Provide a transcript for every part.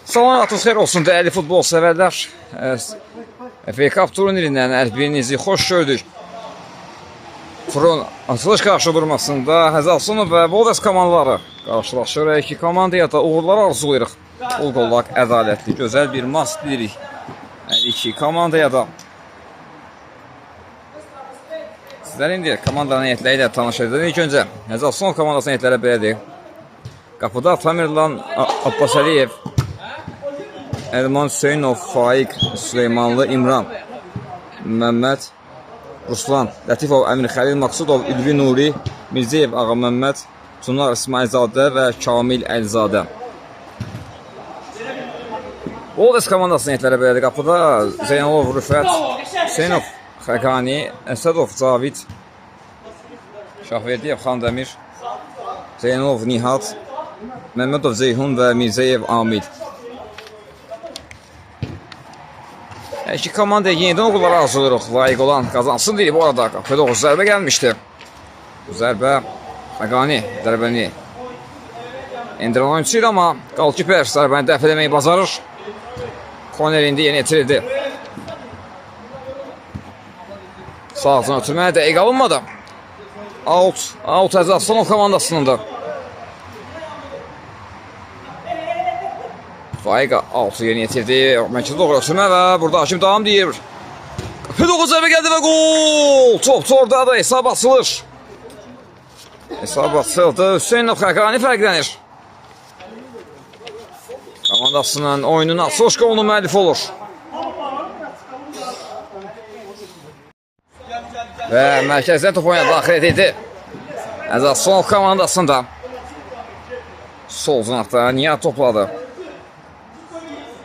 Salam, vaxtınız xeyir olsun dəyərli futbol sevərlər. FA Cup turnirindən hər birinizi xoş gördük. Turun açılış qarşıdurmasında Həzəl Aslanov və Volves komandaları qarşılaşır. Hər iki komandaya da uğurlar arzulayırıq. Bol qollaq, ədalətli, gözəl bir maç dilirik hər iki komandaya da. Sizlər indi komandanın heyətləri ilə tanış edək. İlk öncə Həzəl Aslanov komandasının heyətləri belədir. Qapıda Tamerlan Abbasəliyev, Elman Hüseynov, Faiq Süleymanlı, İmran, Məmməd, Ruslan, Lətifov, Əmir Xəlil Maqsudov, Ülvi Nuri, Mirziyev Ağa Məmməd, Tunar İsmailzadə və Kamil Əlizadə. Volves komandasının heyətləri belədir. Qapıda Zeynalov Rüfət, Hüseynov Xəqani, Əsədov Cavid, Şahverdiyev Xandəmir, Zeynalov Nihat, Məmmədov Ceyhun və Mirziyev Amil. İki komandaya yenidən uğurlar arzulayırıq. Layiq olan qazansın deyib. Bu arada qapıya doğru zərbə gəlmişdi. Bu zərbə Xəqani zərbəni endirən oyunçu idi, amma qalkiper zərbəni dəf eləməyi bacarır. Korner indi yeni itirildi. Sağ altına ötürməyə dəqiq alınmadı. Out, out Həzəl Aslanov komandasınındır. Faiq altı yeni yetirdi. Mərkəzə doğru ötürmə və burada hakim davam deyir. Qapıya doğru zərbə gəldi və gol! Top tordadır, hesab açılır. Hesab açıldı. Hüseynov Xəqani fərqlənir. Komandasının oyunun açılış qolunun müəllifi olur. Və mərkəzdən top oyuna daxil edildi. Həzəl Aslanov komandasında. Sol cinahda Nihat topladı.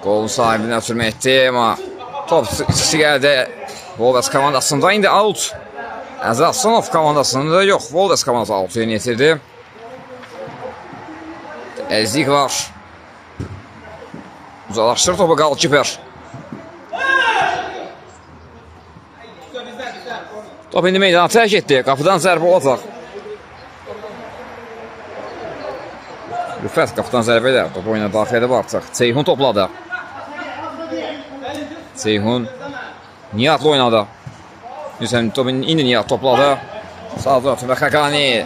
Golun sahibini ötürmə etdi, amma top ikisi gəldi Volves komandasında. İndi out. Həzəl Aslanov komandasında yox, Volves komandası out yeni yetirdi. Əzlik var. Uzaqlaşdırır topu qalkiper. Top indi meydanı tərk etdi. Qapıdan zərbə olacaq. Rüfət qapıdan zərbə ilə topu oyuna daxil edib artıq. Ceyhun topladı. Ceyhun Nihatla oynadı. Hüseyin topu indi Nihat topladı. Sağda ötürmə Xəqani.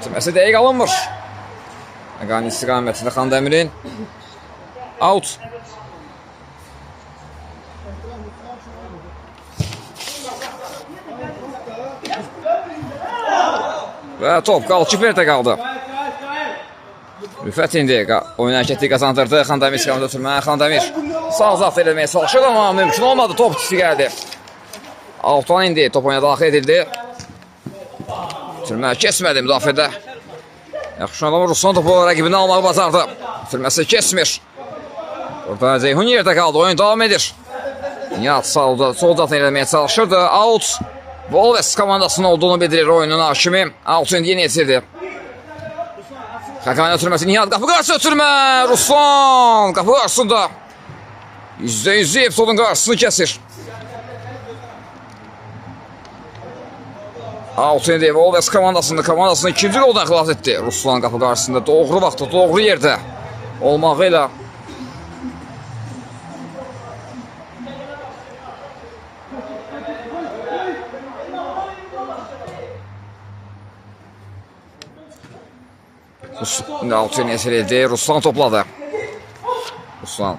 Ötürməsi dəqiq alınmır. Xəqani istiqamətində Xandəmirin. Out. Və top qalkiperdə qaldı. Rüfət indi oyun hərəkətli qazandırdı. Xandəmir istiqamətində ötürmə. Xandəmir sağ zat eləməyə çalışır, amma mümkün olmadı. Top ikisi gəldi. Altdan indi top oyuna daxil edildi. Ötürmə keçmədi müdafiədə. Yaxşı adamı Ruslan topu rəqibini almağı bacardı. Ötürməsi keçmir. Burada Ceyhun yerdə qaldı. Oyun davam edir. Nihat sol zat eləməyə çalışırdı. Out. Volves komandasının olduğunu bildirir oyunun hakimi. Out indi yeni yetirdi. Xəqani ötürməsi Nihat qapı qarşısı ötürmə. Ruslan qapı qarşısında. %100 epizodun qarşısını kəsir. Out indi Volves komandasında komandasını ikinci qoldan xilas etdi. Ruslan qapı qarşısında doğru vaxtda, doğru yerdə olmağı ilə altı yeni esirildi. Ruslan topladı. Ruslan.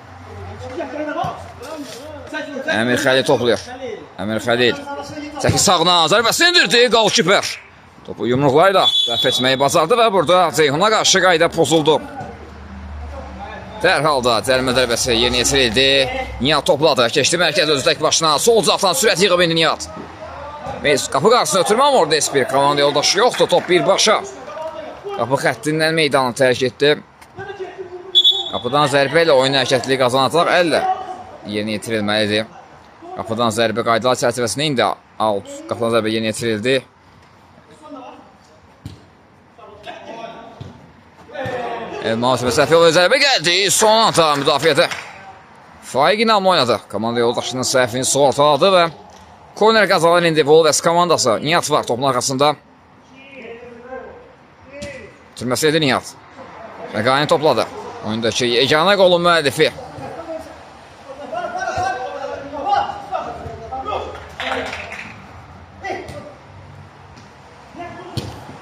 Əmir Xəlil toplayır. Əmir Xəlil. Çəki sağına zərbəsini indirdi. Qalkiper. Topu yumruqlarıyla dəf etməyi bacardı və burada Ceyhuna qarşı qayda pozuldu. Dərhal da cərimə zərbəsi yeni esirildi. Nihat topladı. Keçdi mərkəz özü tək başına. Sol cahdan sürət yığıb indi Nihat. Qapı qarşısına ötürmə, amma orada heç bir komanda yoldaşı yoxdur. Top birbaşa qapı xəttindən meydanı tərk etdi. Qapıdan zərbə ilə oyun hərəkətli qazanacaq. Əllə yeni yetirilməlidir. Qapıdan zərbə qaydalar çərçivəsində indi out. Qapıdan zərbə yeni yetirildi. Elman səhv yolu zərbə gəldi. Son anda müdafiədə Faiq inamlı oynadı. Komanda yoldaşının səhvini sığortaladı və korner qazanır indi Volves komandası. Nihat var topun arxasında. Ötürməsi idi Nihat. Xəqani topladı. Oyundakı yeganə qolun müəllifi.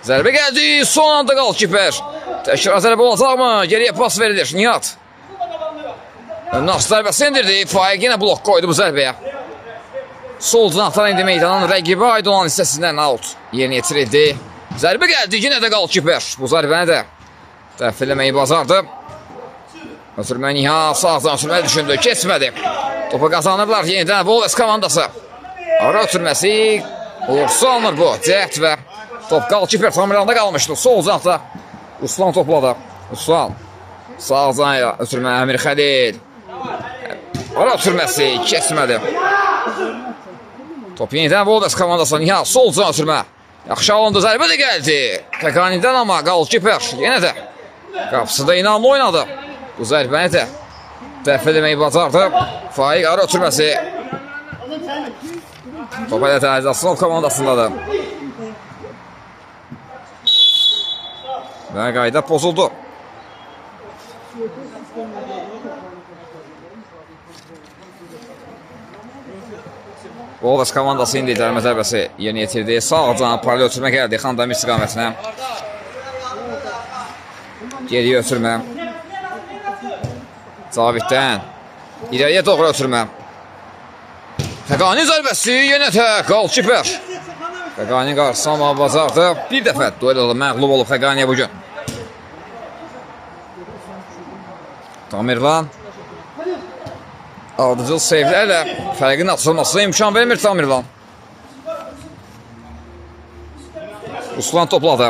Zərbə gəldi. Son anda qalkiper. Təkrar zərbə olacaqmı? Geriyə pas verilir. Nihat. Nas zərbəsi indirdi. Faiq yenə blok qoydu bu zərbəyə. Sol cinahdan indi meydanın rəqibə aid olan hissəsindən out yerinə yetirildi. Zərbə gəldi. Yenə də qalkiper. Bu zərbəni də dəf eləməyi bacardı. Ötürmə Nihat sağdan ötürmə düşündü. Keçmədi. Topu qazanırlar yenidən Wolves komandası. Ara ötürməsi uğursuz alınır bu. Cəhd və top qalkiper Tamirlanda qalmışdı. Sol cinahda Ruslan topladı. Ruslan sağ cinahla ötürmə Əmir Xəlil. Ara ötürməsi keçmədi. Top yenidən Wolves komandası. Nihat sol cinah ötürmə. Yaxşı alındı. Zərbə də gəldi. Təqanidən amma qalkiper yenə də qapısında inamlı oynadı. Bu zərbəni də dəf eləməyi bacardı. Faiq ara ötürməsi. Top hələ də Aslanov komandasındadır. Və qayda pozuldu. Wolves komandası indi cərimə zərbəsi yerinə yetirdi. Sağ cana paralel ötürmə gəldi Xandəmir istiqamətinə. Geriyə ötürmə. Caviddən irəliyə doğru ötürmə. Fəqani zərbəsi yenə də qalkiper. Fəqani qarşısına almağı bacardı. Bir dəfə dueldə məğlub olub Fəqaniyə bugün. Tamirlan ardıcıl seyvlərlə fərqin açılmasına imkan vermir Tamirlan. Ruslan topladı.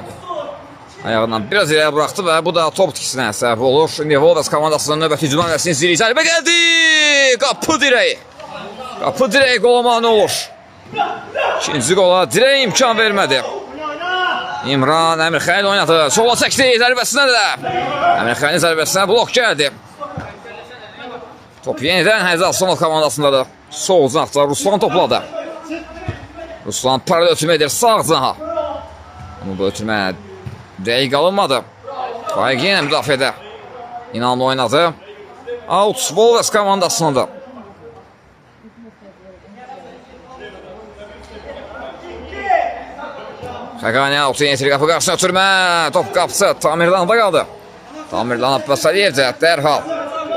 Ayağından biraz irəli buraxdı və bu da top itkisinə səbəb olur. İndi Wolves komandasının növbəti hücum hamləsini izləyirik. Zərbə gəldi! Qapı dirəyi. Qapı dirəyi qola mane olur. İkinci qola dirəyi imkan vermədi. İmran Əmir Xəlil oynadı. Sola çəkdi zərbəsinə də. Əmir Xəlilin zərbəsinə blok gəldi. Top yenidən Həzi Aslanov komandasındadır. Sol cinahda Ruslan topladı. Ruslan paralel ötürmə edir sağ cinaha. Amma bu ötürmə dəqiq alınmadı. Faiq yenə müdafiədə inamlı oynadı. Out Wolves komandasındadır. Xəqani out yeni qapı qarşısına ötürmə. Top qapısı Tamirlanda qaldı. Tamirlan Abbasaliyev də dərhal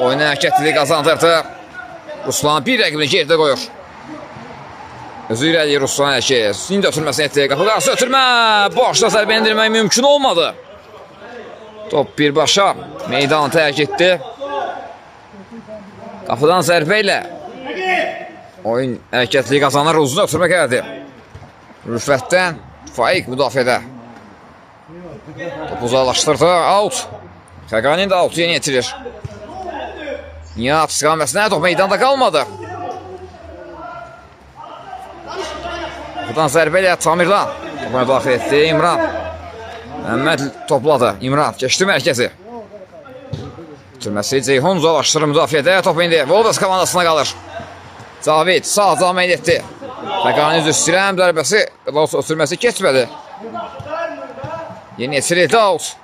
oyunu hərəkətliliyi qazandırdı. Ruslan bir rəqibini geridə qoyur. Özü irəliləyir Ruslan hələ ki. İndi ötürməsini etdi. Qapı qarşısına ötürmə. Başda zərbə endirmək mümkün olmadı. Top birbaşa meydanı tərk etdi. Qapıdan zərbə ilə oyun hərəkətliliyi qazanır. Uzun ötürmə gəldi. Rüfətdən Faiq müdafiədə. Topu uzaqlaşdırdı. Out. Xəqani də outu yeni yetirir. Nihat istiqaməsinə top meydanda qalmadı. Buradan zərbə ilə Tamirlan topu daxil etdi. İmran Məhəmməd topladı. İmran keçdi mərkəzi. Ötürməsi Ceyhun uzaqlaşdırır müdafiədə. Top indi Wolves komandasına qalır. Cavid sağ cana etdi. Xəqani üzr istəyirəm, zərbəsi, ötürməsi keçmədi. Yeni yetirildi out.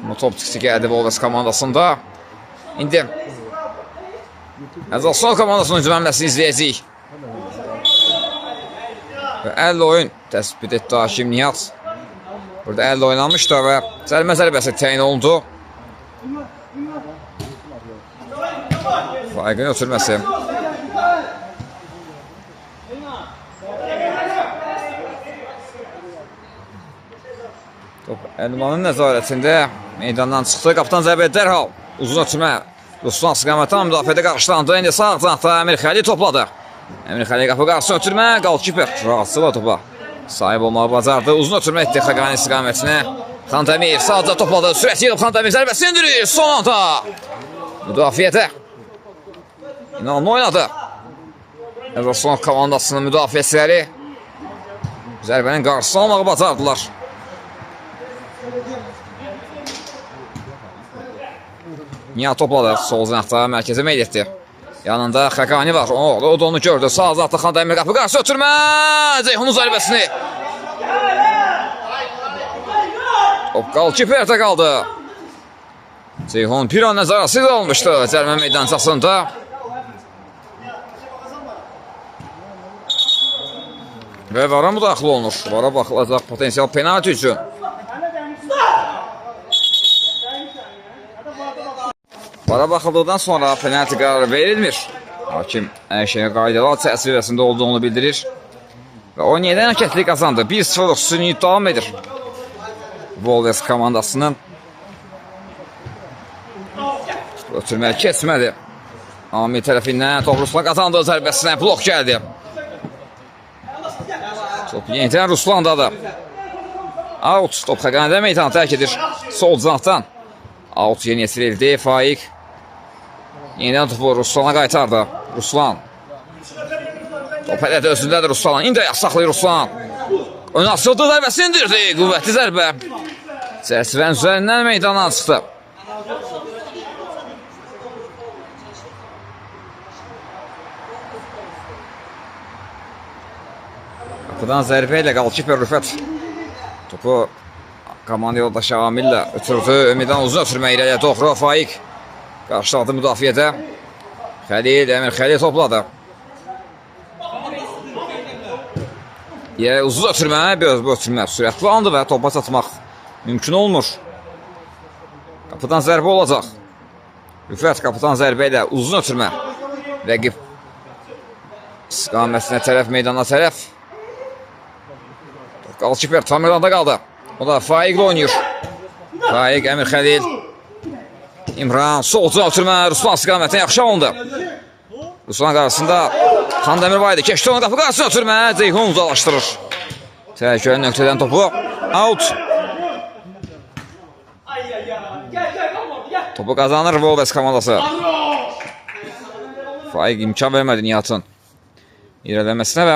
Amma top çıxısı gəldi Wolves komandasında. İndi Əzaslan komandasının hücum həmləsini izləyəcəyik. Və əllə oyun təsbit etdi Hakim Nihat. Burada əllə oynanmışdı və cərimə zərbəsi təyin olundu. Faiqin ötürməsi. Top Elmanın nəzarətində meydandan çıxdı. Qapıdan zərbə dərhal uzun ötürmə. Ruslan istiqamətdən müdafiədə qarşılandı. İndi sağ cinahda Əmir Xəlil topladı. Əmir Xəlil qapı qarşısına ötürmə. Qalkiper rahatsızla topa sahib olmağı bacardı. Uzun ötürmə etdi Xəqani istiqamətinə. Xandəmir sağda topladı. Sürət yığıb Xandəmir zərbəsini endirir. Son anda müdafiədə inanlı oynadı. Əzaslanov komandasının müdafiəçiləri zərbənin qarşısını almağı bacardılar. Nihat topladı. Sol cinahda mərkəzə meyl etdi. Yanında Xəqani var. O da onu gördü. Sağ cinahda Xandəmir qapı qarşı ötürmə. Ceyhunun zərbəsini. Top qalkiperdə qaldı. Ceyhun bir an nəzarətsiz almışdı cərimə meydançasında. Və vara müdaxilə olunur. Vara baxılacaq potensial penalti üçün. Vara baxıldıqdan sonra penalti qərarı verilmir. Hakim hər şeyə qaydalar çərçivəsində olduğunu bildirir. Və oyun yenidən hərəkətli qazandı. 1-0 üstünlüyü davam edir Wolves komandasının. Ötürməyə keçmədi. Amil tərəfindən top Ruslan qazandı, zərbəsinə blok gəldi. Top yenidən Ruslandadır. Out. Top Xəqanidə meydanı tərk edir. Sol cinahdan. Out yeni yetirildi. Faiq yenidən topu Ruslana qaytardı. Ruslan. Top hələ də özündədir Ruslan. İndi ayaq saxlayır Ruslan. Önə asıldı, zərbəsini indirdi. Qüvvətli zərbə. Çərçivənin üzərindən meydana çıxdı. Qapıdan zərbə ilə qalkiper Rüfət topu komanda yoldaşı Amillə ötürdü. Ümidən uzun ötürmə irəliyə doğru Faiq qarşıladı müdafiədə. Xəlil, Əmir Xəlil topladı. Yerə uzun ötürmə, biraz bu ötürmə sürətli andı və topa çatmaq mümkün olmur. Qapıdan zərbə olacaq. Rüfət qapıdan zərbə ilə uzun ötürmə. Rəqib istiqamətinə tərəf, meydana tərəf. Qalkiper Tamerlanda qaldı. O da Faiqlə oynayır. Faiq, Əmir Xəlil. İmran, solcu ötürmə, Ruslan istiqamətinə yaxşı alındı. Ruslan qarşısında Xandəmir var idi. Keçdi onu qapı qarşısına ötürmə, Ceyhun uzaqlaşdırır. Təhlükəli nöqtədən topu. Out. Topu qazanır Wolves komandası. Faiq imkan vermədi Nihatın irəliləməsinə və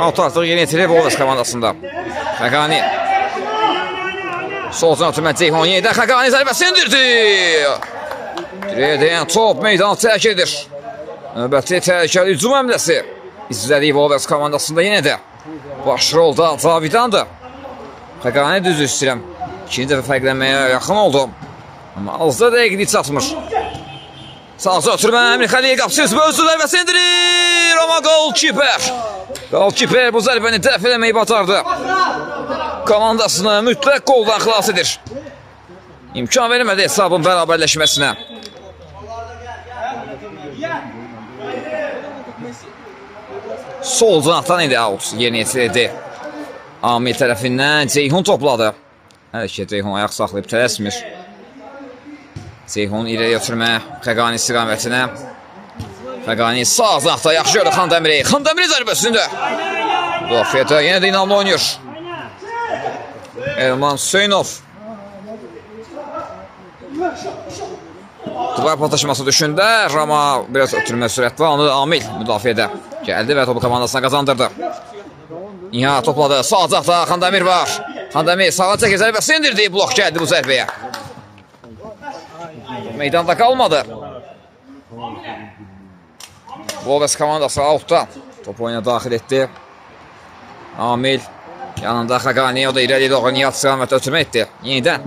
out artıq yeni itirib Wolves komandasında. Xəqani. Solcan ötürmə Ceyhun yenidən Xəqani zərbəsini indirdi. Direyə dəyən top meydanı tərk edir. Növbəti təhlükəli hücum həmləsi izlədik Wolves komandasında yenə də. Baş rolda Cavidandır. Xəqani düz istəyirəm. İkinci dəfə fərqlənməyə yaxın oldu. Amma azda dəqiqlik çatmır. Sağca ötürmə Əmir Xəlil qapısı özü zərbəsini indirir. Amma golkiper. Golkiper bu zərbəni dəf eləməyi bacardı. Komandasını mütləq qoldan xilas edir. İmkan vermədi hesabın bərabərləşməsinə. Sol cinahdan idi out yerinə yetirildi. Amil tərəfindən Ceyhun topladı. Hələ ki Ceyhun ayaq saxlayıb tələsmir. Ceyhun irəli ötürmə Xəqani istiqamətinə. Xəqani sağ cinahda yaxşı gördü Xandəmiri. Xandəmiri zərbəsində. Müdafiədə yenə də inamlı oynayır. Elman Hüseynov. Duvar paslaşması düşündü, amma biraz ötürmə sürətli anı Amil müdafiədə gəldi və topu komandasına qazandırdı. Nihat topladı. Sağ cinahda Xandəmir var. Xandəmir sağa çəkir, zərbəsini indirdi. Blok gəldi bu zərbəyə. Meydanda qalmadı. Wolves komandası outdan topu oyuna daxil etdi. Amil yanında Xəqani, o da irəli doğru Nihat istiqamətdə ötürmə etdi. Yenidən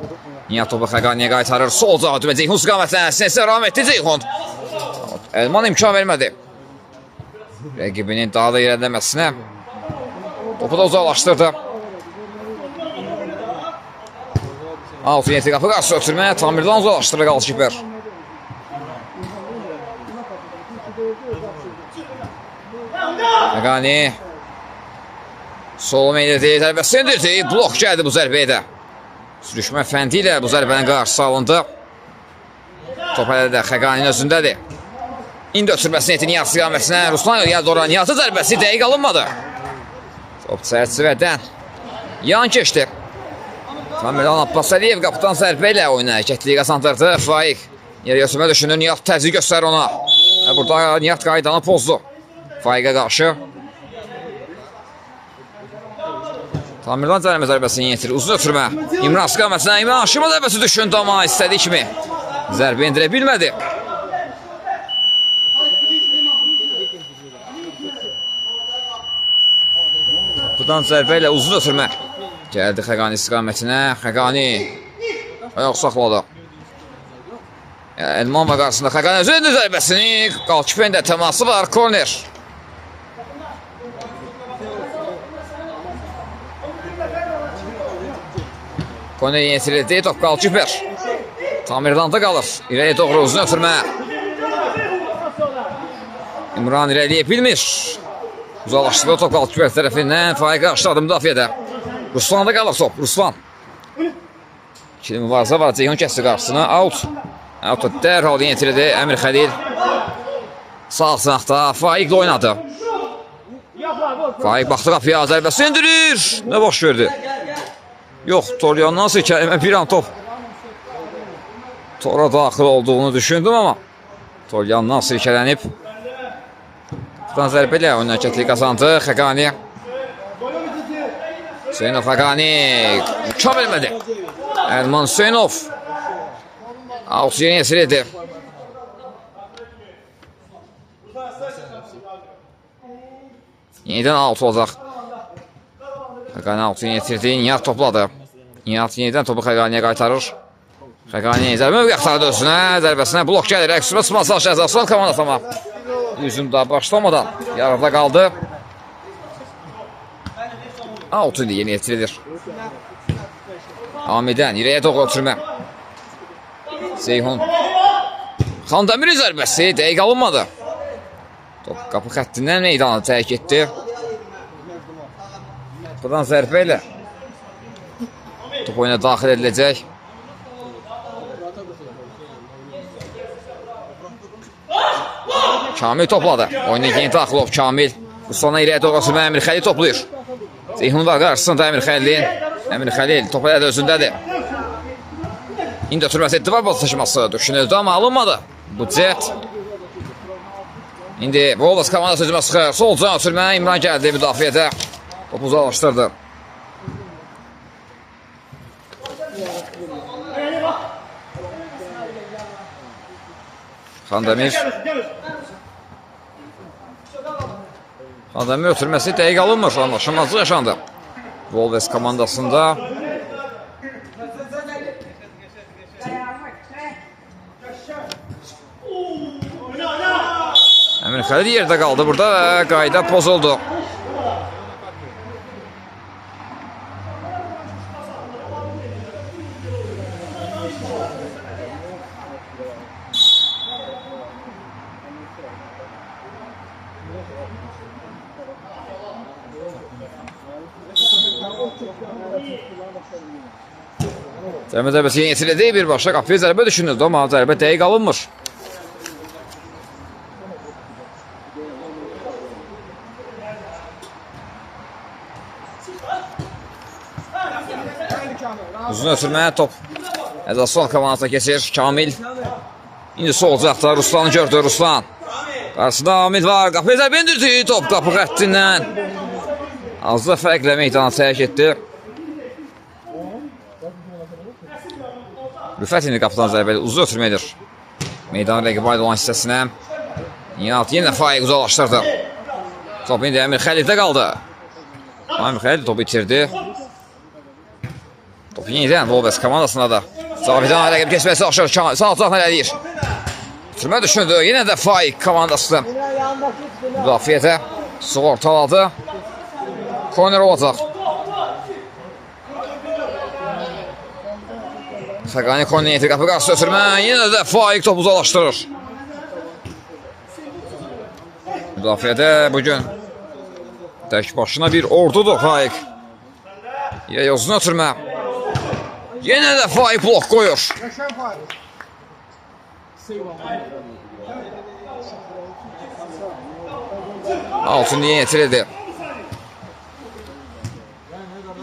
Nihat topu Xəqaniyə qaytarır. Sol cəha ötürmə Ceyhun istiqamətinə. Sinəsinə rağm etdi Ceyhun. Elman imkan vermədi rəqibinin daha da irəliləməsinə. Topu da uzaqlaşdırdı. Out yeni qapı qarşısı ötürmə. Tamirdən uzaqlaşdırır qalkiper. Xəqani sol meyildi, zərbəsini indirdi. Blok gəldi bu zərbəyə də. Sürüşmə fəndi ilə bu zərbənin qarşısı alındı. Top hələ də Xəqaninin özündədir. İndi ötürməsini etdi Nihat istiqamətinə. Ruslan gəldi ora. Nihatın zərbəsi dəqiq alınmadı. Top çərçivədən yan keçdi. Tamerlan Abbas Əliyev qapıdan zərbə ilə oyuna hərəkətliyi qazandırdı. Faiq yerə götürmə düşünür. Nihat təzyiq göstərir ona. Və burada Nihat qaydanı pozdu. Faiqə qarşı. Tamerlan cərimə zərbəsini yetirir. Uzun ötürmə. İmran istiqamətinə. İmran aşırma zərbəsi düşündü amma istədiyi kimi zərbə endirə bilmədi. Qapıdan zərbə ilə uzun ötürmə. Gəldi Xəqani istiqamətinə. Xəqani ayaq saxladı. Elman var qarşısında. Xəqani özü endir zərbəsini. Qalkipen də təması var. Korner. Korner yetirildi. Top Qalkiper. Tamirlanda qalır. İrəliyə doğru uzun ötürmə. İmran irəliyə bilmir. Uzaqlaşdırdı top Qalkiper tərəfindən. Faiq qarşıladı müdafiədə. Ruslanda qalır top. Ruslan. İkili mübarizə var. Ceyhun kəsdi qarşısına. Out. Out dərhal yetirildi. Əmir Xəlil. Sağ cinahda Faiqlə oynadı. Faiq baxdı qapıya, zərbəsi endirir. Nə baş verdi? Yox, Toryandan silkələmə bir an top tora daxil olduğunu düşündüm amma Toryandan silkələnib. Qapıdan zərbə ilə oyun hərəkətli qazandı. Xəqani. Hüseynov Xəqani. Uça bilmədi. Əlman Hüseynov. Out yeni yetirildi. Yenidən out olacaq. Xəqani altı yetirdi. Nihat topladı. Nihat yenidən topu Xəqaniyə qaytarır. Xəqani zərbə mövqe axtardı özünə. Zərbəsinə blok gəlir. Əksürmə çıxması Əzaslan komandası amma hücum daha başlamadan yarıda qaldı. Out indi yeni yetirilir. Amidən irəyə doğru ötürmə. Seyhun. Xandəmirin zərbəsi dəqiq alınmadı. Top qapı xəttindən meydanı tərk etdi. Qapıdan zərbə ilə top oyuna daxil ediləcək. Kamil topladı. Oyuna yeni daxil olub Kamil. Ruslana irəyə doğru ötürmə Əmir Xəlil toplayır. Ceyhun var qarşısında Əmir Xəlilin. Əmir Xəlil top hələ də özündədir. İndi ötürməsi etdi var taşıması düşünüldü amma alınmadı. Bu cəhd. İndi Wolves komandası hücuma çıxır. Sol can ötürmə İmran gəldi müdafiədə. Topu uzaqlaşdırdı. Xandəmir. Xandəmir ötürməsi dəqiq alınmır. Anlaşılmazlıq yaşandı. Wolves komandasında. Əmir Xəlil yerdə qaldı burada və qayda pozuldu. Zərbə zərbəsi yeni yetirildi. Birbaşa qapıya zərbə düşünüldü amma zərbə dəqiq alınmır. Uzun ötürmə top Əzaslan komandasına keçir. Kamil. İndi sol cəhddə Ruslanı gördü. Ruslan. Qarşısında Amid var. Qapıya zərbə endirdi. Top qapı xəttindən. Azda fərqlə meydanı tərk etdi. Rüfət indi qapıdan zərbə uzun ötürmə edir. Meydanın rəqibə aid olan hissəsinə. Nihat yenə Faiq uzaqlaşdırdı. Top indi Əmir Xəlildə qaldı. Əmir Xəlil topu itirdi. Top yenidən Wolves komandasında da. Cavidan rəqib keçməsi aşır. Sağ cinahdan eləyir. Ötürmə düşündü. Yenə də Faiq komandası müdafiədə sığortaladı. Korner olacaq. Xəqani korner yetir. Qapı qarşısı ötürmə. Yenə də Faiq topu uzaqlaşdırır. Müdafiədə bugün tək başına bir ordudur Faiq. Yenə uzun ötürmə. Yenə də Faiq blok qoyur. Altın yenə yetirildi.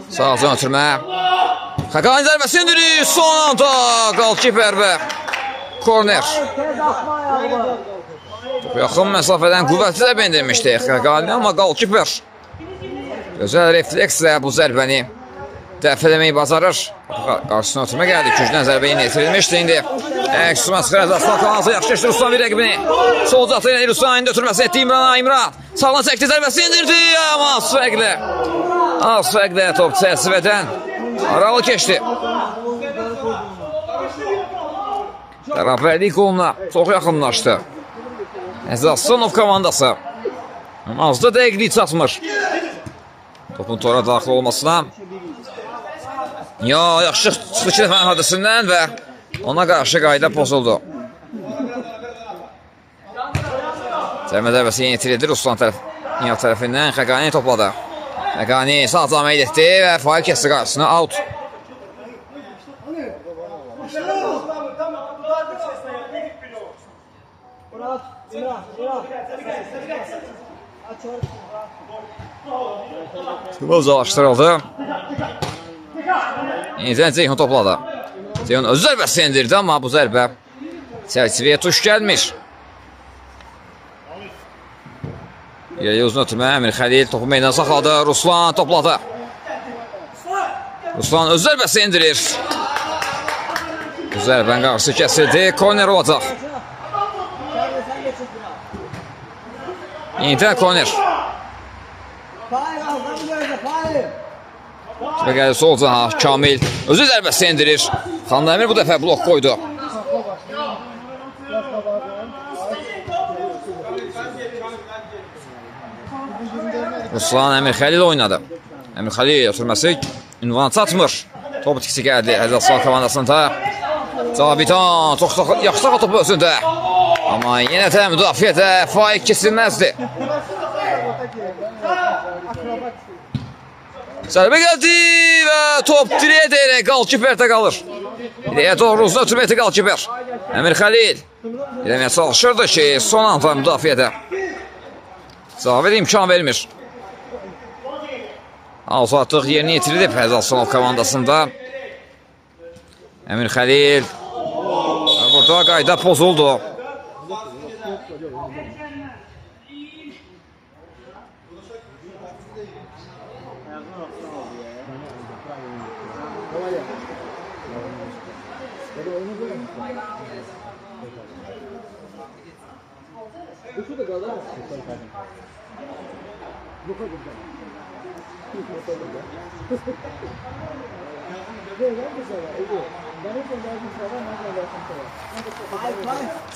Sağ altın ötürmə. Xəqani zərbəsi indirir. Son anda qalkiper və korner. Yaxın məsafədən qüvvətli zərbə endirmişdi Xəqani, amma qalkiper gözəl reflekslə bu zərbəni dəf eləməyi bacarır. Qarşısına ötürmə gəldi. Gücdən zərbə yenə yetirilmişdi. İndi əks-hücuma çıxır Əzaslan komandası. Yaxşı keçdi Ruslan bir rəqibini. Sol cəhddə ilə Ruslan indi ötürməsi etdi İmrana. İmran sağdan çəkdi, zərbəsi indirdi. Amma fərqlə Az fərqlə top çərçivədən aralı keçdi. Bərabərlik qoluna çox yaxınlaşdı. Əziz Aslanov komandası. Az da dəqiqlik çatmır. Topun tora daxil olmasına. Ya, yaxşı çıxdı iki dəfənin hadisindən və ona qarşı qayda pozuldu. Cərimə zərbəsi yenə itirildi Ruslan Nihat tərəfindən. Xəqani topladı. Xəqani sağ cəmə etdi və fail kəsdi qarşısına. Out. Uzaqlaşdırıldı. Yenidən Ceyhun topladı. Ceyhun öz zərbəsini endirdi, amma bu zərbə çərçivəyə tuş gəlmir. İrəli uzun ötürmə, Əmir Xəlil topu meydana saxladı. Ruslan topladı. Ruslan öz zərbəsini endirir. Bu zərbənin qarşısı kəsildi. Korner olacaq. Yenidən korner. Və gəlir sol canaha Kamil. Özü zərbəsini endirir. Xandəmir bu dəfə blok qoydu. Ruslan Əmir Xəlil oynadı. Əmir Xəlil ötürməsi ünvana çatmır. Top itkisi gəldi Əziz Aslanov komandasında. Cavidan çox yaxşı saxladı topu özündə. Amma yenə də müdafiədə Faiq kesilməzdi. Zərbə gəldi və top direyə dəyərək qalkiperdə qalır. Direyə doğru uzun ötürmə etdi qalkiper. Əmir Xəlil eləməyə çalışırdı ki, son anda müdafiədə Cavid imkan vermir. Altı artıq yerini itirilib Əziz Aslanov komandasında. Əmir Xəlil burada qayda pozuldu.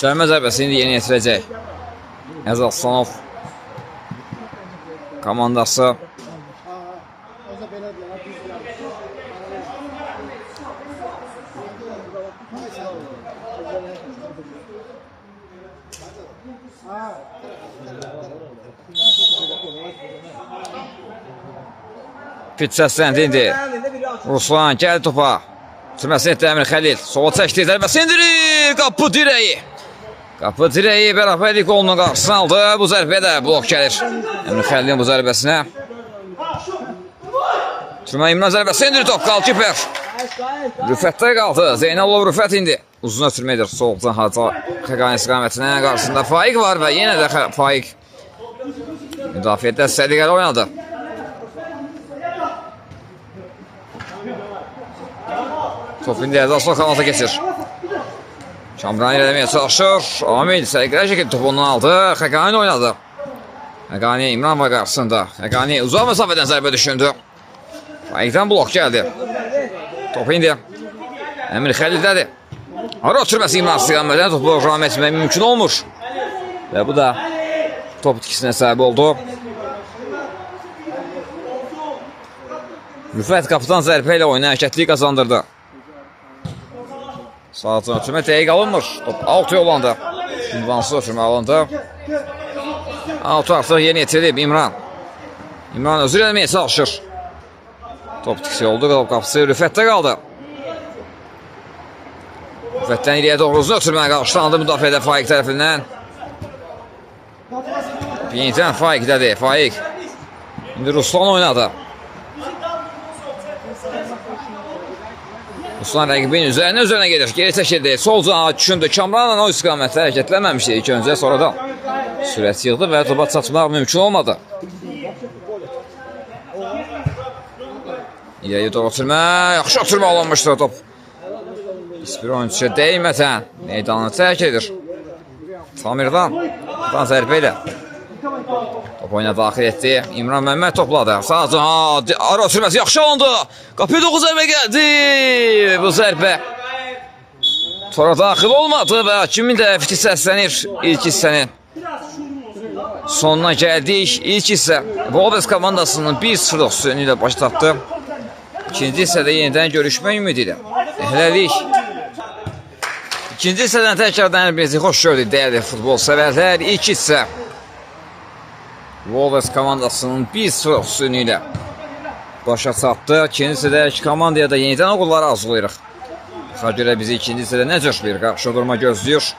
Cərimə zərbəsini yeni yetirəcək Əziz Aslanov komandası. Fit səsləndi indi. Ruslan gəldi topa. Sürməsini etdi Əmir Xəlil. Sola çəkdi, zərbəsini endirir. Qapı dirəyi. Qapı dirəyi bərabərlik qolunun qarşısını aldı. Bu zərbəyə də blok gəlir. Əmir Xəlilin bu zərbəsinə. Sürmə İmran zərbəsi endirir top. Qalkiper. Rüfətdə qaldı. Zeynalov Rüfət indi. Uzun ötürmə edir. Soldan Hacı Xəqani istiqamətinə qarşısında Faiq var və yenə də Faiq müdafiədə səliqəli oynadı. Top indi Əziz Aslanov kanata keçir. Kamran irəliləməyə çalışır. Amil səliqəli şəkildə topu ondan aldı. Xəqani oynadı. Xəqani İmran var qarşısında. Xəqani uzaq məsafədən zərbə düşündü. Faiqdən blok gəldi. Top indi Əmir Xəlildədir. Ara ötürməsi İmran istiqamətdən topu ram etmək mümkün olmur. Və bu da top itkisinə səbəb oldu. Rüfət qapıdan zərbə ilə oyuna hərəkətliyi qazandırdı. Sağ ötürmə dəqiq alınmır. Top out yollandı. Ünvansız ötürmə alındı. Out artıq yeni yetirilib İmran. İmran özür eləməyə çalışır. Top itkisi oldu. Top qapısı Rüfətdə qaldı. Rüfətdən iriyə doğru uzun ötürmə qarşılandı müdafiədə Faiq tərəfindən. Yenidən Faiqdədir. Faiq. İndi Ruslan oynadı. Ruslan rəqibin üzərinə gedir. Geri çəkildi. Sol canaha düşündü. Kamranla o istiqamətdə hərəkətlənməmişdi ilk öncə, sonradan sürət yığdı və topa çatmaq mümkün olmadı. İrəli doğru ötürmə. Yaxşı ötürmə alınmışdı top. Heç bir oyunçuya dəymədən meydanı tərk edir. Tamirdan. Buradan zərbə ilə. Top Top oyuna daxil etdi. İmran Məmməd topladı. Sağ ara ötürməsi yaxşı alındı. Qapıya doğru zərbə gəldi. Bu zərbə tora daxil olmadı və hakimin də fiti səslənir ilk hissənin sonuna gəldik. İlk hissə Wolves komandasının 1-0 üstünlüyü ilə baş çatdı. İkinci hissədə yenidən görüşmək ümidi ilə. Hələlik. İkinci hissədən təkrardan hər birinizi xoş gördük dəyərli futbol sevərlər. İlk hissə Wolves komandasının 1-0 üstünlüyü ilə başa çatdı. İkinci hissədə iki komandaya da yenidən uğurları arzulayırıq. Baxa görə bizi ikinci hissədə nə cür bir qarşıdurma gözləyir.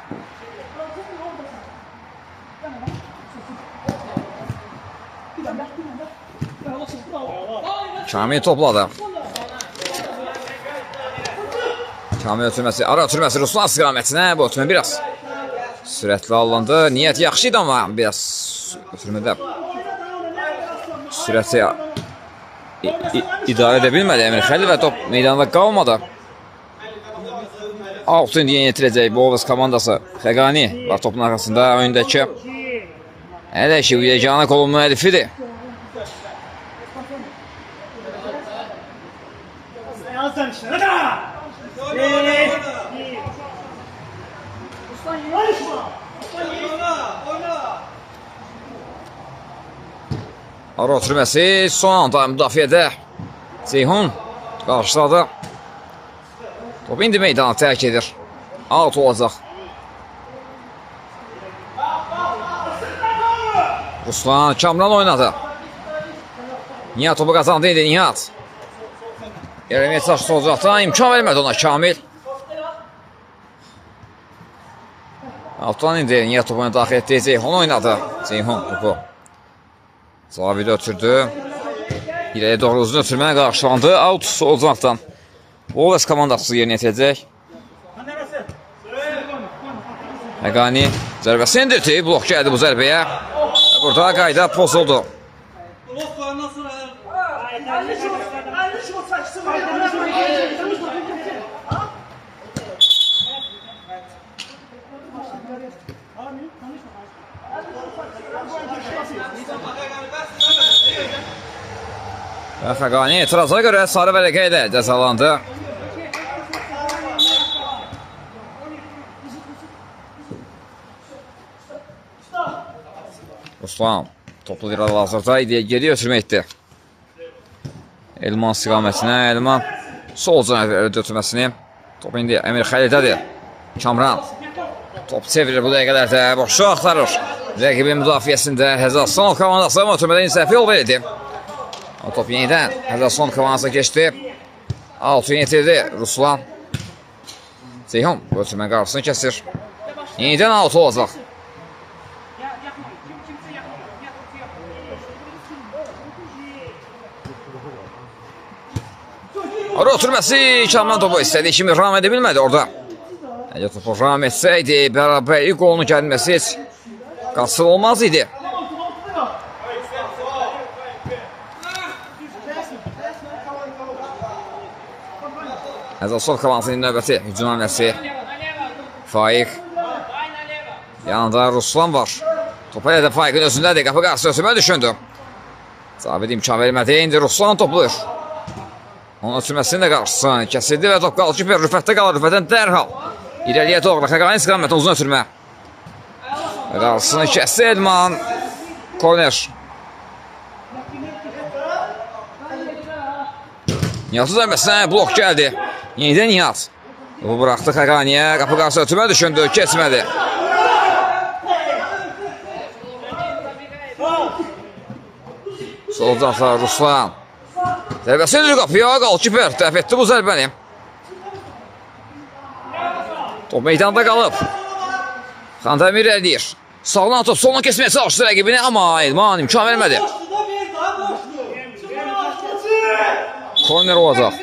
Kamil topladı. Kamil ötürməsi, ara ötürməsi Ruslan istiqamətinə. Bu ötürmə biraz sürətli alındı. Niyyət yaxşı idi amma biraz ötürmədə sürəti idarə edə bilmədi Əmir Xəlil və top meydanda qalmadı. Altı indi yeni yetirəcək Wolves komandası. Xəqani var topun arxasında öndəki. Hələ ki bu yeganə qolun müəllifidir. Ara ötürməsi son anda müdafiədə Ceyhun qarşıladı. Top indi meydanı tərk edir. Out olacaq. Ruslan Kamran oynadı. Nihat topu qazandı indi Nihat. Yerləməyə çalışdı olacaqdan imkan vermədi ona Kamil. Altdan indi Nihat topunu daxil etdi. Ceyhun oynadı. Ceyhun topu Cavid ötürdü. İrəyə doğru uzun ötürmə qarşılandı. Out olacaqdan Wolves komandası yerinə yetirəcək. Həqani zərbəsini endirdi. Blok gəldi bu zərbəyə. Burada qayda pozuldu. Və Xəqani etiraza görə sarı vərəqə ilə cəzalandı. Ruslan toplu hal-hazırda geri ötürmə etdi. Elman istiqamətinə, Elman sol cənab ötürməsini. Top indi Əmir Xəlildədir. Kamran top çevirir bu dəqiqələrdə, boşluq axtarır. Rəqibin müdafiəsində Həzəaslanov komandası amma ötürmədə insəfi yol verildi. O top yenidən Həzəaslanov komandasına keçdi. Altı yetirdi Ruslan. Ceyhun bu ötürmə qarşısını kəsir. Yenidən altı olacaq. Ara ötürməsi Kamran topu istədiyi kimi ram edə bilmədi orada. Əgər topu ram etsəydi, bərabərlik qolunu gəlməsi heç qasır olmaz idi. Həzəaslanov komandasının növbəti hücum hamləsi. Faiq. Yanında Ruslan var. Topu elə də Faiqin özündədir. Qapı qarşısı ötürmə düşündü. Cavid imkan vermədi. İndi Ruslan toplayır. Onun ötürməsinin də qarşısını kəsildi və top qalıb və Rüfətdə qalır. Rüfətdən dərhal irəliyə doğru. Xəqani istiqamətində uzun ötürmə. Qarşısını kəsdi Elman. Korner. Nihatın zərbəsinə blok gəldi. Yenidən Nihat. Topu buraxdı Xəqaniyə. Qapı qarşısı ötürmə düşündü. Keçmədi. Sol cənahda Ruslan. Zərbəsi endirir qapıya. Qalkiper dəf etdi bu zərbəni. Top meydanda qalıb. Xandəmir eləyir. Sağdan top soluna kesməyə çalışdı rəqibini, amma Elman imkan vermədi. Korner olacaq.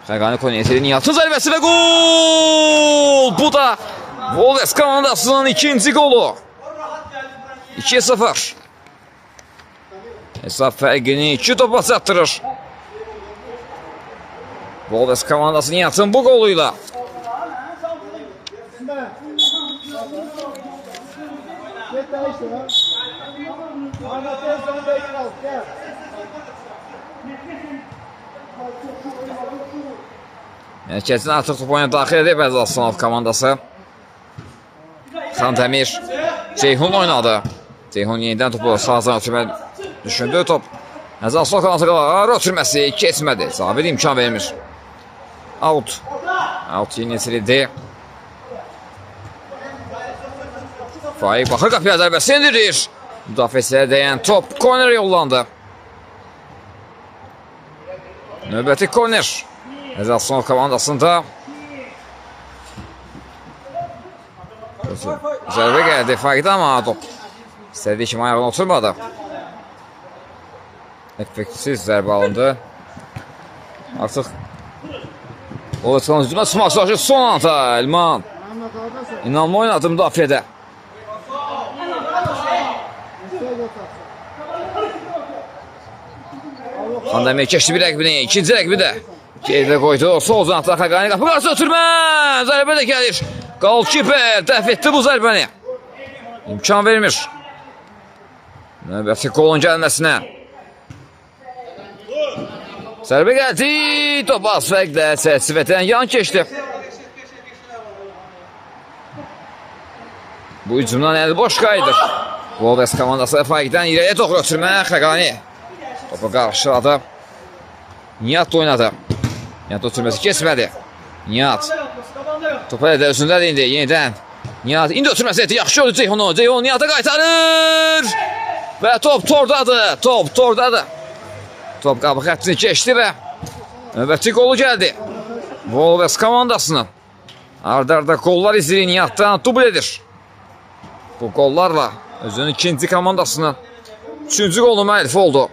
Xəqani korner yetirdi. Nihatın zərbəsi və gol! Bu da Wolves komandasının ikinci qolu. 2-0. Hesab fərqini 2 topa çatdırır. Wolves komandası Nihatın bu qoluyla Mərkəzin artıq top oyuna daxil edib Əziz Aslanov komandası. Xandəmir Ceyhun oynadı. Ceyhun yenidən topu sağdan ötürmə düşündü. Top Əziz Aslanov komandası qalır. Ötürməsi keçmədi. Zabit imkan vermir. Out. Out yenildi. Faik baxır qapıya, zərbəsi indirir. Müdafiəçilərə dəyən top korner yollandı. Növbəti korner. Əziz Aslanov komandasında. Zərbə gəldi Faikdə, amma top istədiyi kimi ayağına oturmadı. Effektsiz zərbə alındı. Artıq Olacağın hücuma çıxmaq çalışır son anda Elman. İnanma oynadı müdafiədə. Xandəmir keçdi bir rəqibini, ikinci rəqibi də geridə qoydu. Sol cinahda Xaqani qapı qarşısı ötürmə. Zərbə də gəlir. Golkiper dəf etdi bu zərbəni. İmkan vermir növbəti qolun gəlməsinə. Zərbə gəldi. Top az fərqlə çərçivədən yan keçdi. Bu hücumdan əl boş qayıdır. Wolves komandası Faikdən irəliyə doğru ötürmə. Xaqani topu qarşıladı. Nihat oynadı. Nihat ötürməsi keçmədi. Nihat topu elə də özündədir indi yenidən. Nihat indi ötürməsi etdi. Yaxşı oldu Ceyhunu. Ceyhun Nihat'a qaytarır. Və top tordadır. Top tordadır. Top qabıq xəttini keçdi və növbəti qolu gəldi. Wolves komandasının arda-arda qollar izləyir. Nihatdan dubl edir. Bu qollarla özünün ikinci komandasının üçüncü qolunu müəllifi oldu.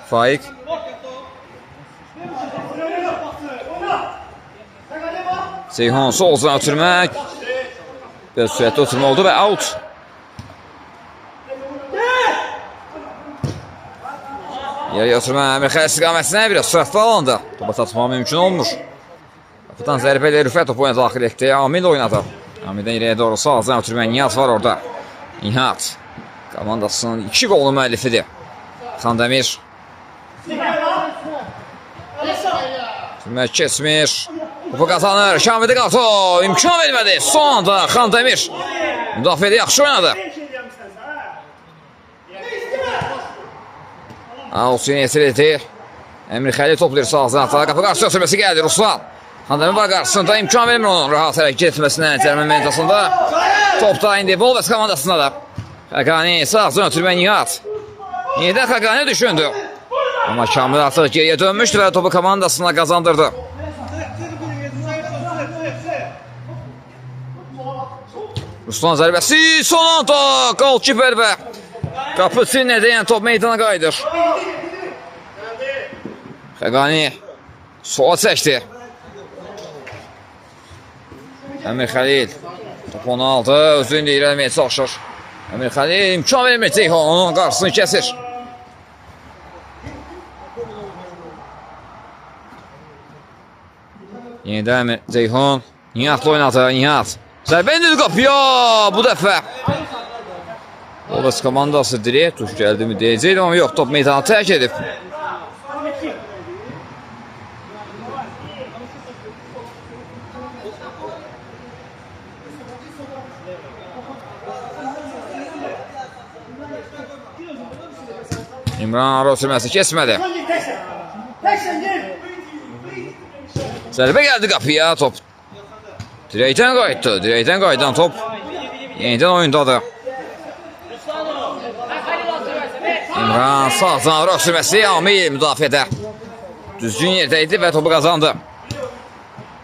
Faik. Ceyhun sol cinahdan ötürmək. Biraz sürətli ötürmə oldu və out. Yerə ötürmə Əmir Xəlil istiqamətinə biraz sürətli alındı. Topa çatmaq mümkün olmur. Qapıdan zərbə ilə Rüfət topu oyuna daxil etdi. Amil oynadı. Amildən irəliyə doğru sağ cinahdan ötürmə Nihat var orada. Nihat komandasının iki qolunun müəllifidir. Xandəmir. Ötürmə keçmir. Topu qazanır. Şamildə qaldı. İmkan vermədi. Son anda Xandəmir müdafiədə yaxşı oynadı. Out yetirildi. Əmir Xəlil toplayır sağ cinahda. Qapı qarşısı ötürməsi gəldi Ruslan. Xandəmir var qarşısında. İmkan vermir onun rahat hərəkət etməsinə. Cərimə məntəqəsində. Top da indi Wolves komandasında da. Xaqani sağ cinahdan ötürmə Nihat. Yenidən Xaqani düşündü. Amma Kamil artıq geriyə dönmüşdü və topu komandasına qazandırdı. Ruslan zərbəsi son anda golkiper və qapı çinlə deyən top meydana qayıdır. Xəqani sola çəkdi. Əmir Xəlil topu onu aldı, özü indi irəliməyə çalışır. Əmir Xəlil imkan vermir, Ceyhun onun qarşısını kəsir. Yenidən Ceyhun Nihatla oynadı, Nihat. Zərbə indirdi qapıya bu dəfə. Wolves komandası direkt tuş gəldi mi deyəcəkdim, amma yox, top meydanı tərk edib. İmran ara sürməsi keçmədi. Zərbə gəldi qapıya, top direkdən qayıtdı. Direkdən qayıdan top yenidən oyundadır. İmran sağdan ara sürməsi, Amil müdafiədə düzgün yerdə idi və topu qazandı.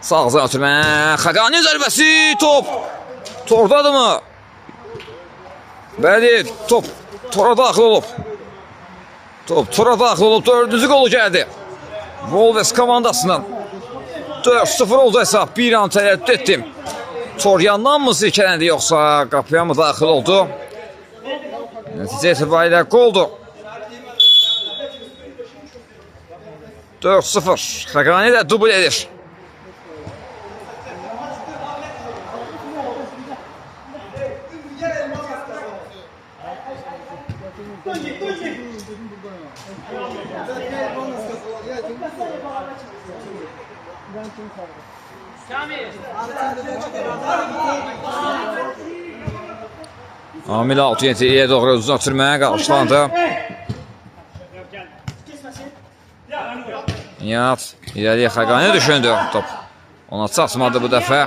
Sağdan ötürmə, Xaqani zərbəsi, top tordadır mı? Bəli, top tora daxil olub. Top tora daxil olub, dördüncü qolu gəldi Wolves komandasından. 4-0 oldu hesab, bir an tərəddüd etdim. Tor yandan mı silkələndi yoxsa qapıya mı daxil oldu? Nəticə itibarilə qoldu. 4-0. Xaqani də dubl edir. Amil 6-7-yə doğru uzun ötürməyə qarşılandı. Nihat irəliyə Xaqani düşündü. Top ona çatmadı bu dəfə.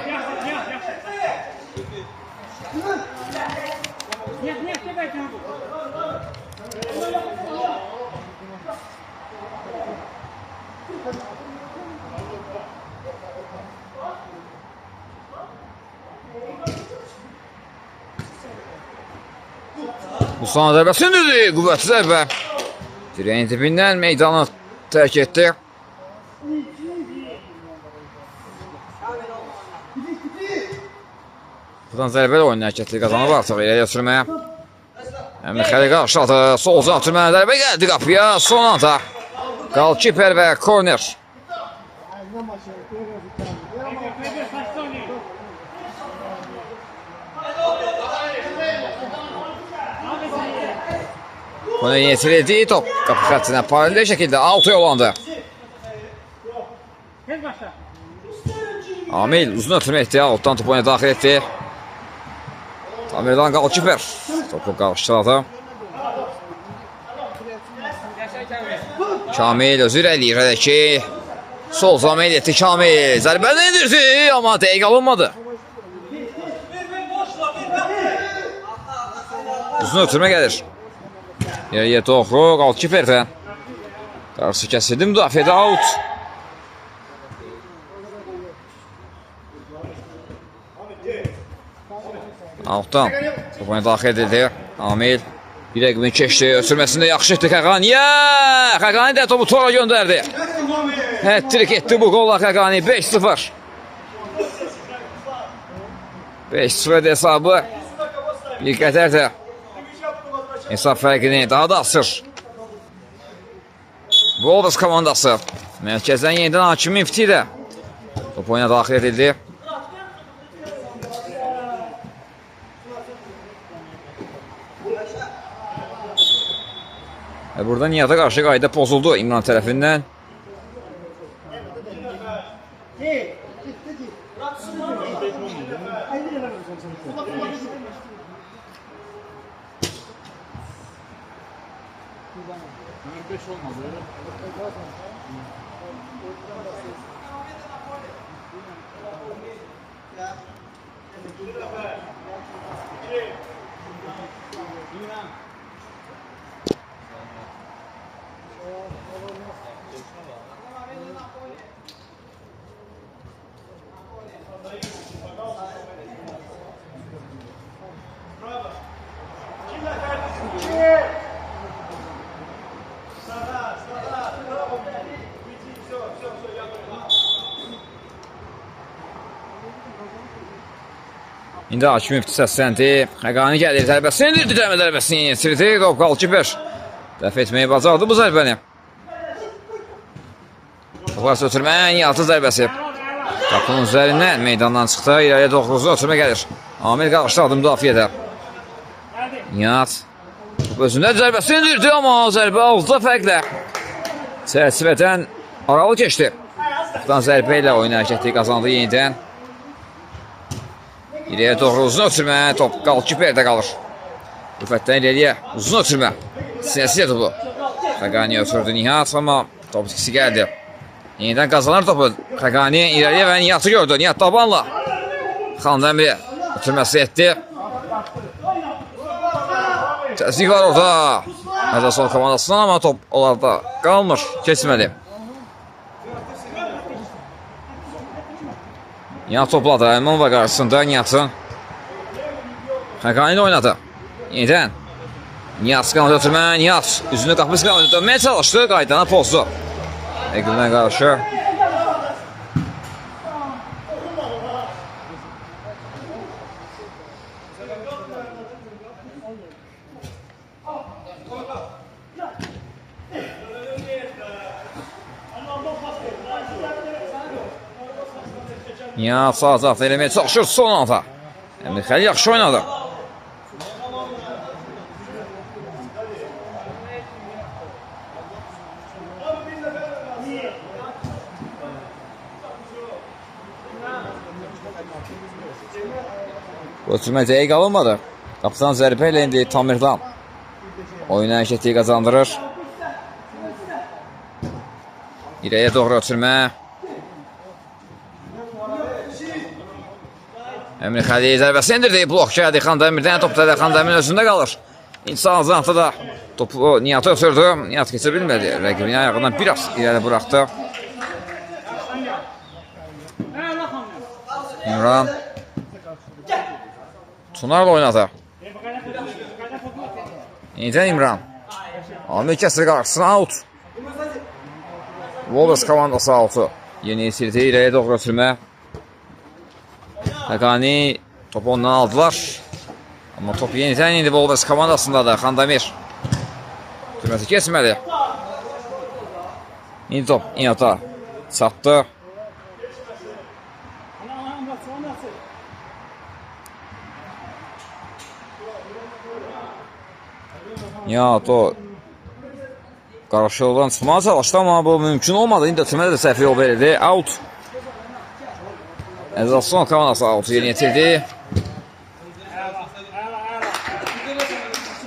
Musa zərbəsini endirdi. Qüvvətli zərbə. Dirəyin dibindən meydanı tərk etdi. Buradan zərbəli oyun hərəkətli qazanıb artıq irəliyə sürməyə. Əmir Xəlil qarşıladı. Sol uzun ötürmə zərbə gəldi qapıya. Son anda qalkiper və korner. Korner yetirildi. Top qapı xəttinə paralel şəkildə altı yollandı. Amil uzun ötürmə etdi. Altdan topu oyuna daxil etdi. Tamirdan qalkiper topu qarşıladı. Kamil özü irəliləyir hələ ki. Sol zamel etdi Kamil. Zərbəni endirdi amma dəqiq alınmadı. Uzun ötürmə gəlir. İrəliyə doğru qalkiperdən. Qarşısı kəsildi, müdafiədə out. Altdan top oyuna daxil edildi. Amil bir rəqibini keçdi. Ötürməsində yaxşı etdi Xaqaniyə. Xaqani də topu tora göndərdi. Hat-trick etdi bu qolla Xaqani. 5-0. 5-0 hesabı. Bir qədər də hesab fərqini daha da asır. Wolves komandası. Mərkəzdən yenidən Hakim Müfti ilə top oyuna daxil edildi. Və burada Nihat'a qarşı qayda pozuldu İmran tərəfindən. İndi Hakim Müfti səsləndi. Xaqani gəlir, zərbəsini endirdi, dəmə zərbəsini yetirdi. Top qalkiper dəf etməyi bacardı bu zərbəni. Topu ötürmə, Nihatın zərbəsi. Qapının üzərindən meydandan çıxdı. İrəliyə doğru uzun ötürmə gəlir. Amil qarşıladı müdafiədə. Nihat top özündə zərbəsini endirdi, amma zərbə aldı fərqlə. Çərçivədən aralı keçdi. Topdan zərbə ilə oyun hərəkəti qazandı yenidən. İrəliyə doğru uzun ötürmə, top qalkiperdə qalır. Rüfətdən irəliyə uzun ötürmə. Sinəsilə topu. Xaqani ötürdü Nihat, amma top itkisi gəldi. Yenidən qazanır topu. Xaqani irəliyə və Nihatı gördü. Nihat tabanla Xandəmiri ötürməsi etdi. Təzyiq var orada. Məzasol komandasından, amma top onlarda qalmır, keçmədi. Nihat topladı. Elmanova qarşısında Nihat'ın. Xaqani ilə oynadı. Yenidən Nihat qanat ötürmə. Nihat üzünü qapı qanat dönməyə çalışdı. Qaydanı pozdu. Rəqibinə qarşı. Nihat sağ cinahda eləməyə çalışır son anda. Əmir Xəlil yaxşı oynadı. Ötürmə dəqiq alınmadı. Qapıdan zərbə ilə indi Tamirlan oyun hərəkəti qazandırır. İrəyə doğru ötürmə. Əmir Xəlil zərbəsini endirdi. Blok gəldi Xandəmirdən. Top da Xandəmirin özündə qalır. İnsan cinahda da topu Nihat'a ötürdü. Nihat keçə bilmədi. Rəqibinin ayağından biraz irəli buraxdı. İmran Tunarla oynadı. Yenidən İmran. Amir kəsir qarşısına out. Wolves komandası outu. Yeni itirdi. İrəyə doğru ötürmə. Həqani topu ondan aldılar. Amma top yenidən indi Wolves komandasındadır. Xandamir. Ötürməsi keçmədi. İndi top Nihat'a çatdı. Nihat o qarşılıqdan çıxmağa çalışdı, amma bu mümkün olmadı. İndi ötürmədə də səhv yol verildi. Out. Əzasson komandası outu yerinə yetirdi.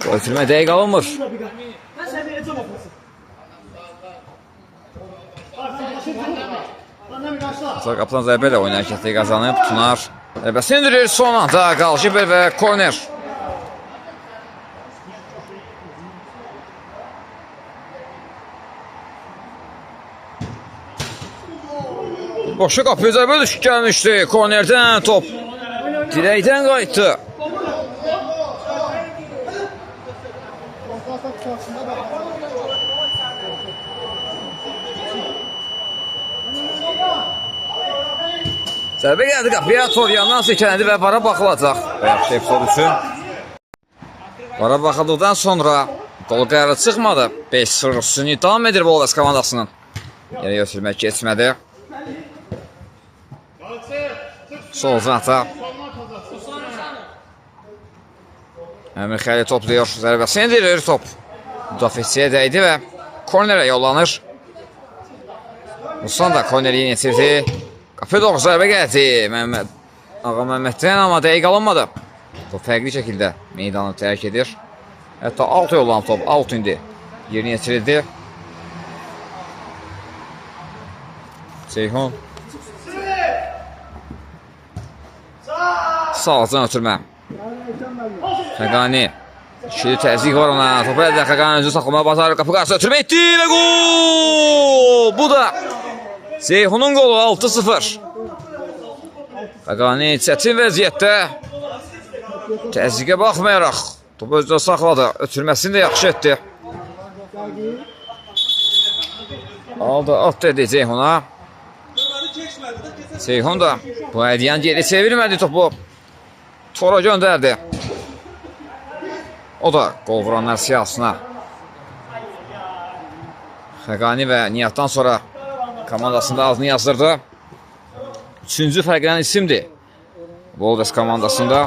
Ötürmə dəqiq alınmır. Qapıdan zərbə ilə oyun hərəkəti qazanıb. Tunar zərbəsini endirir. Son anda qalşıbır və korner. Boşa qapıya zərbə düşüb gəlmişdi. Kornerdən top dirəkdən qayıtdı. Zərbə gəldi qapıya, top yandan silkələndi və vara baxılacaq. Yaxşı epizod üçün. Vara baxıldıqdan sonra qol qərarı çıxmadı. 5-0 üstünlüyü davam edir Wolves komandasının. Yerə götürmək keçmədi. Sol cinahda Əmir Xəlil toplayır, zərbəsini endirir, top müdafiəçiyə dəydi və kornerə yollanır. Ruslan da korneri yeni yetirdi. Qapıya doğru zərbə gəldi Məhəmməd Ağa Məhəmməddən, amma dəqiq alınmadı. Top fərqli şəkildə meydanı tərk edir. Hətta out yollanıb top, out indi yerinə yetirildi. Ceyhun. Sağ ötürmə. Xəqani. İkili təzyiq var ona. Topu əldə Xəqani özünü saxlamağa bacarır. Qapı qarşısına ötürmə etdi və qol! Bu da Ceyhunun qolu 6-0. Xəqani çətin vəziyyətdə təzyiqə baxmayaraq topu özünü saxladı. Ötürməsini də yaxşı etdi. Aldı, at dedi Ceyhuna. Ceyhun da bu hədiyyəni geri çevirmədi, topu tora göndərdi. O da qol vuranlar siyahısına. Xəqani və Nihatdan sonra komandasında adını yazdırdı. Üçüncü fərqlənən isimdir Wolves komandasında.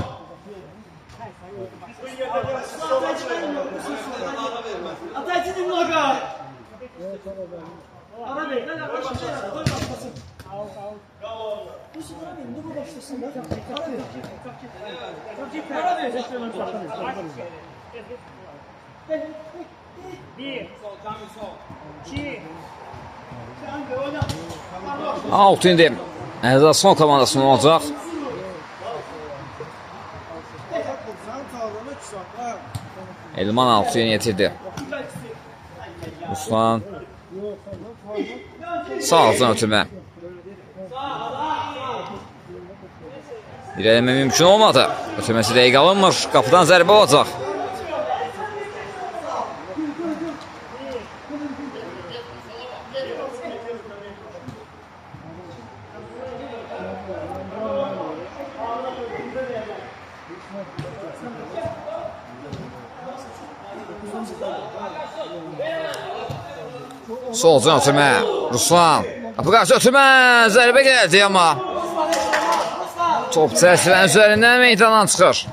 Out indi Əzəson komandasının olacaq. Elman altı yeni yetirdi. Ruslan sağ altından ötürmə. İrəliləmə mümkün olmadı. Ötürməsi dəqiq alınmır. Qapıdan zərbə olacaq. Solcan ötürmə. Ruslan. Qapı qarşı ötürmə. Zərbə gəldi amma Top çərçivənin üzərindən meydandan çıxır.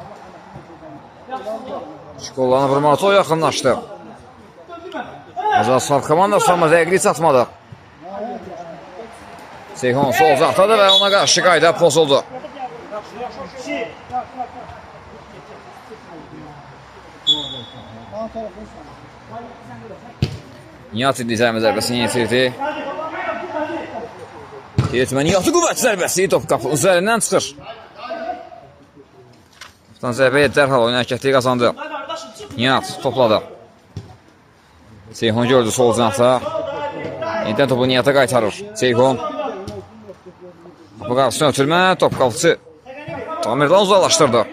Şkollanı vurmağa çox yaxınlaşdı. Azərbaycan komandası amma dəqiqlik çatmadı. Ceyhun sol uzaqdadır və ona qarşı qayda pozuldu. Nihat indi zərbə zərbəsini yetirdi. Yetirmə Nihat'ın qüvvətli zərbəsi top qapı üzərindən çıxır. Topdan zərbə dərhal oyun hərəkətliyi qazandı. Nihat topladı. Ceyhun gördü sol cinahda. Yenidən topu Nihat'a qaytarır. Ceyhun. Qapı qarşısına ötürmə, top qapıcı Tamirlan uzaqlaşdırdı.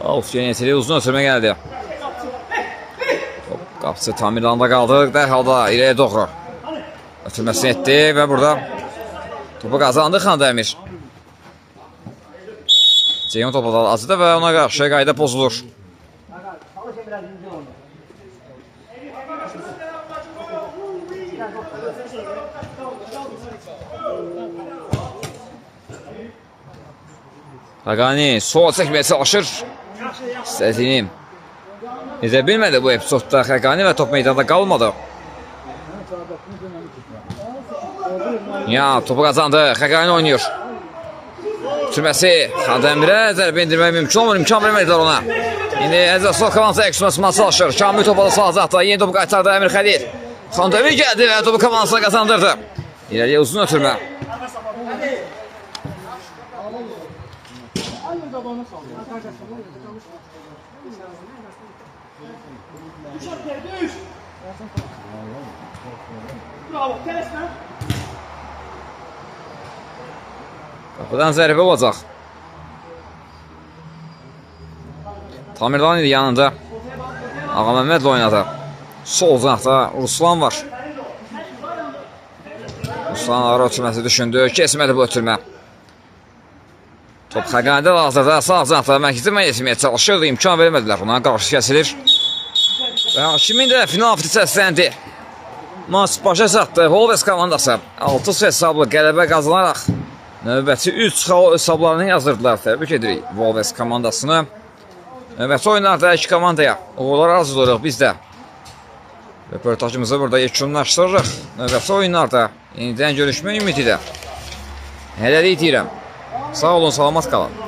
Of, yenə uzun ötürmə gəldi. Top qapıcı Tamirlanda qaldı. Dərhal da irəyə doğru ötürməsini etdi və burada topu qazandı Xandəmir. Ceyhun topu azıdı və ona qarşı qayda pozulur. Xaqani sol çəkməyə çalışır. İstədiyini edə bilmədi bu epizodda Xaqani və top meydanda qalmadı. Ya topu qazandı. Xaqani oynayır. Sürməsi Xandəmirə zərbə endirmək mümkün olmur. İmkan vermədilər ona. İndi Əzəsol komandası əks çalışır. Kamil topu da sağ Yeni topu qaytardı Əmir Xəlil. Xandəmir gəldi və topu komandasına qazandırdı. İləriyə uzun ötürmə. Qapıdan zərbə olacaq. Tamirlan idi yanında. Ağa Məmmədlə oynadı. Sol cinahda Ruslan var. Ruslan ara ötürməsi düşündü. Keçmədi bu ötürmə. Top Xaqanidə hazırda sağ cinahda mərkəzi etməyə çalışırdı. İmkan vermədilər. Ona qarşı kəsilir. Və hakimin də final fiti səsləndi. Maç başa çatdı. Wolves komandası 6 hesablı qələbə qazanaraq növbəti 3 xal hesablarını yazdırdılar. Təbrik edirik Wolves komandasını. Növbəti oyunlarda iki komandaya uğurlar arzulayırıq biz də. Röportajımızı burada yekunlaşdırırıq. Növbəti oyunlarda yenidən görüşmək ümidi ilə. Hələlik deyirəm. Sağ olun, salamat qalın.